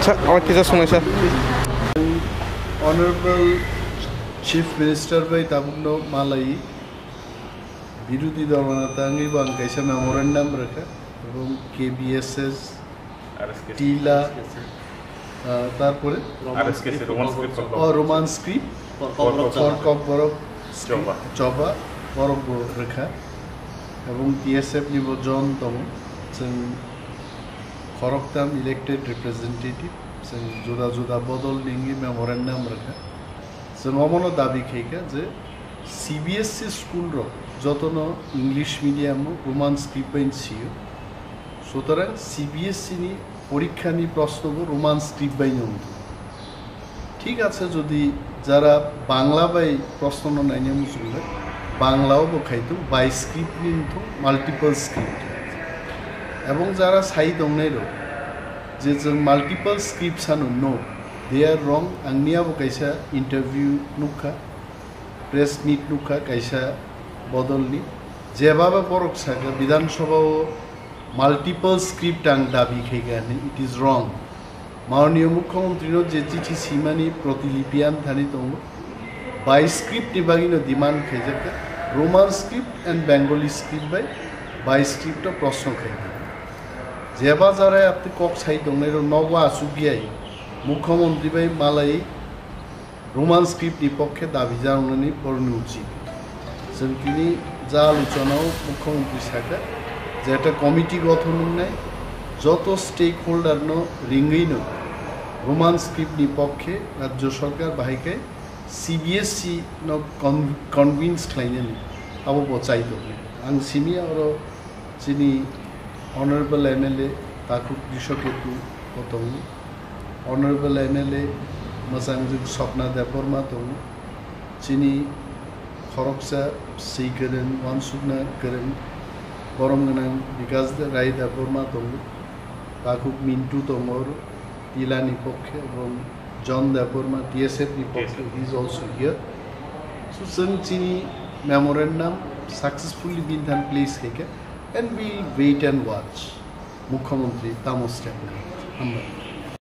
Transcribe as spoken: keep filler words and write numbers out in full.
Sir, আমার কিছু সময়, sir. Honorable Chief Minister bai tabukno malai, birodi dol neta wngwi bo ang kaisa memorandum rwkha, ebong K B S S, R S K C. Tila, ah, tarpore? R S K C, Roman script for, oh, Roman script for Kokborok, for Kokborok script, Choba. Choba, borok bo rwkha. Ebong T S F ni bo John tongo, chwng khoroktham elected representative, chwng juda juda bodol ni wngwi memorandum rwkha. Chwng omono dabi khaikha je C B S E school rok jotono English medium o Roman script bai sio. Sutorang C B S E ni porikha ni proshno bo Roman script bai no wngthung. Thik ache, jodi jara Bangla bai proshno no naina muchung le, Bangla o bo khaitung, bi script ni wngthung, multiple script. Ebong jara sai tongnai rok je chwng multiple script sano, no, they are wrong. Ang niya bo kaisa interview nukha, press meet nukha kaisa bodol ni, jeba ba borok saka Bidhan Sabha o multiple script ang dabi khaikha hinwi, it is wrong. Mananiya Mukhyamantri no je chithi simani protilipi ani thani tongo, bi script ni bagwi no demand khaijakha, Roman script and Bengali script bai bi script o proshno khaikha. Jeba jarai apni kok sai tongnai rok nogo achuk yai, Mukhyamantri bai malai Roman script ni pokkhe dabi janani boroni uchit. Chwng tini ja alochonao Mukhyamantri sakha je ekta committee gothon wngnai, joto stakeholder no ringwi no Roman script ni pokkhe Rajya Sarkar bahai khe C B S E no con-, convince khlainani abo bo chai tongnai. Ang simi oro chini Honorable M L A Takhuk Rishaketu bo tongo, Honorable M L A mwchangjwk Swapna Debbarma tongo, chini khoroksa swi kwrwng, uansukna kwrwng, borom gwnang Bikas Rai Debbarma tongo, Takhuk Mintu tongo oro, Tila ni pokkhe, ebong John Debbarma, T S F ni pokkhe, T S F, he is also here. So, chwng chini memorandum successfully bini thani place khaikha, and we will wait and watch Mukhyamantri tamo step nai. Hambai.